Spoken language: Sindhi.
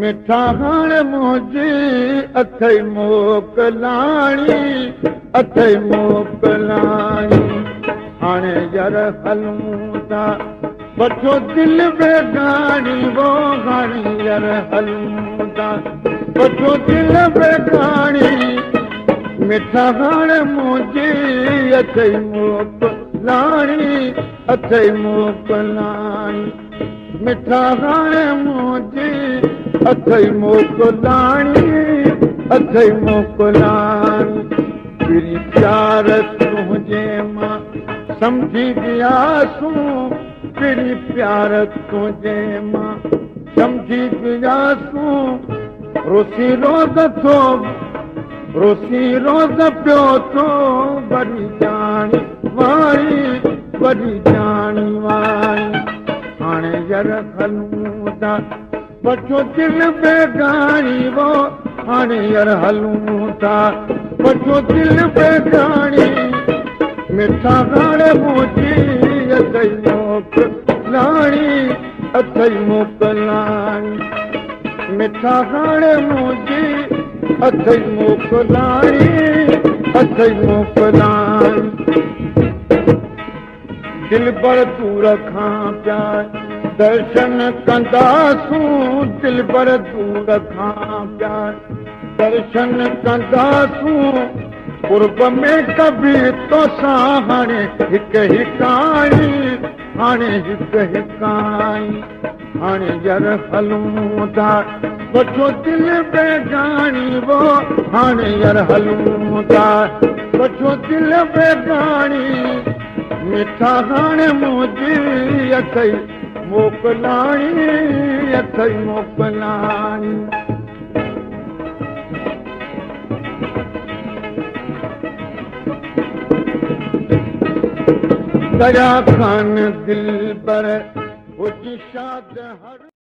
مٺا هاڻ منهنجي اٿئي موڪلاڻي، اٿئي موڪلاڻي. هاڻي ير هلون ٿا وٺو دل بيگاڻي وو، هاڻي ير هلون ٿا وٺو دل بيگاڻي. مٺا هاڻ منهنجي اٿئي موڪلاڻي، اٿئي موڪلاڻي. مٺا هاڻ منهنجي اٿئي موڪلاڻي، اٿئي موڪلاڻي. پرين پيار تنهنجي مان سمجهي وياسون، پرين پيار تنهنجي مان سمجهي وياسون. روسي روز ٿو، روسي روز پيو ٿو وري ڄاڻي واڻي، وري ڄاڻي واڻي. هاڻي ير هلون ٿا وٺو دل بيگاڻي وو، هاڻي ير هلون ٿا وٺو دل بيگاڻي. مٺا هاڻي منهنجي اٿئي موڪلاڻي، اٿئي موڪلاڻي. مٺا هاڻي منهنجي اٿئي موڪلاڻي، اٿئي موڪلاڻي. دلبر دور کان پيا درشن ڪنداسون، دلبر دور کان پيا درشن ڪنداسون. قرب ۾ ڪبي توسان هاڻي هڪ هڪاڻي، هاڻي هڪ هڪاڻي. هاڻي ير هلون ٿا وٺو دل بيگاڻي وو، هاڻي ير هلون ٿا وٺو دل بيگاڻي. مٺا هاڻي منهنجي اٿئي موڪلاڻي، اٿئي موڪلاڻي. دريا خان دلبر هج شاد هر.